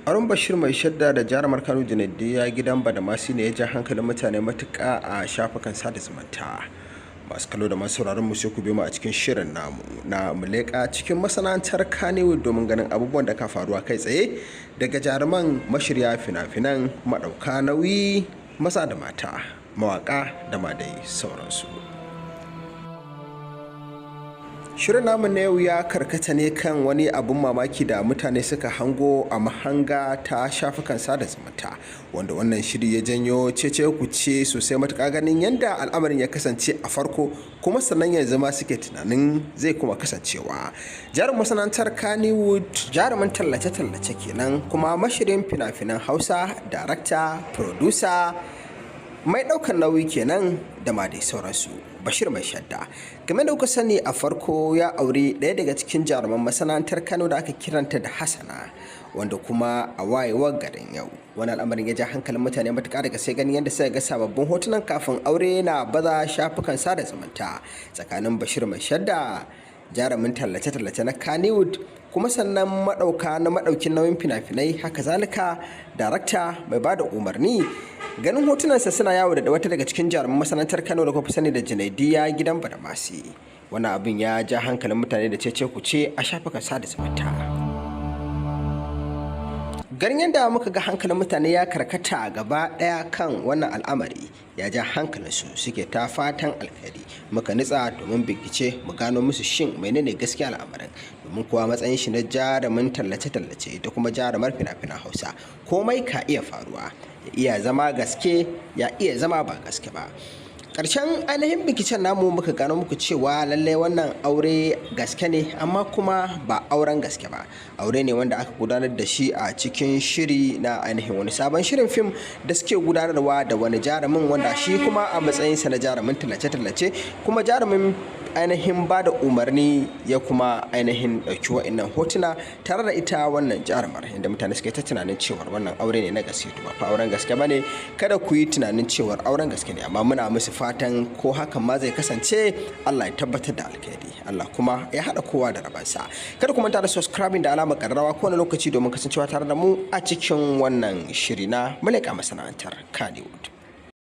Auren Bashir Mai Shadda da jarumar Kano Junaidiya Gidan Badamasi ne ya ja hankalin mutane matuƙa a shafukan sada zumunta. Masu kallo da masu sauraron mu, sai ku biyo mu a cikin shirin namu na Muleka cikin masana'antar Kannywood domin ganin abubuwan da ka faruwa kai tsaye daga jaruman, mashirya fina-finan, maɗauka nauyi maza da mata, mawaƙa da ma dai sauransu. Shirin namu na yau ya karkata ne kan wani abun mamaki da mutane suka hango a mahanga ta shafukan sada zumunta, wanda wannan shiri ya janyo cece kuce sosai matuƙa, ganin yadda al'amarin ya kasance a farko, kuma sannan yanzu ma suke tunanin zai kuma kasancewa. Jarumin masana'antar Kannywood, jarumin tallace-tallace kenan, kuma mashirin fina-finan Hausa, darakta, producer, mai ɗaukar nauyi kenan da ma dai sauransu, Bashir Mai Shadda. Game da kuka sani, a farko ya auri ɗaya daga cikin jaruman masana'antar Kano da aka kiranta da Hassana, wanda kuma a wayewar garin yau wani al'amarin ya ja hankalin mutane matuƙa daga sai ganin yadda suka ga sababbin hotunan kafin aure na baza shafukan sada zumunta tsakanin Bashir Mai Shadda, jarumin tallace-tallace na Kannywood, kuma sannan maɗauka na maɗaukin nauyin fina-finai, haka zalika darakta mai ba da umarni. Ganin hotunansa suna yawo da wata daga cikin jaruman masana'antar Kano da kuma sani da Junaidiya Gidan Badamasi, wani abin ya ja hankalin mutane da cece kuce a shafukan sada zumunta. Ganin yadda muka ga hankalin mutane ya karkata gaba daya kan wannan al'amari, ya ja hankalinsu, suke ta fatan alkhairi. Muka nitsa domin bincike mu gano musu shin menene gaskiya al'amarin, domin kuwa matsayin shi na jarumin tallace-tallace da kuma jarumar fina-finan Hausa, komai ka iya faruwa, ya iya zama gaske, ya iya zama ba gaske ba. Ƙarshen ainihin binciken namu, muka gano muku cewa lallai wannan aure gaske ne, amma kuma ba auren gaske ba. Aure ne wanda aka gudanar da shi a cikin shiri na ainihin wani sabon shirin fim da suke gudanarwa da wani jarumin, wanda shi kuma a matsayinsa na jarumin tallace-tallace kuma jarumin ainihin ba da umarni, ya kuma ainihin ɗauki wa'innan hotuna tare da ita wannan jarumar, inda mutane suke ta tunanin cewar wannan aure ne na gaske. To, ba fa auren gaske ba ne. Kada ku yi tunanin cewar auren gaske ne, amma muna musu fatan ko hakan ma zai kasance, Allah ya tabbatar da alkhairi, Allah kuma ya haɗa kowa da rabansa. Kada ku manta da subscribing da alamar ƙararrawa kowane lokaci domin kasancewa tare da mu a cikin wannan shiri na Muleka masana'antar Kannywood.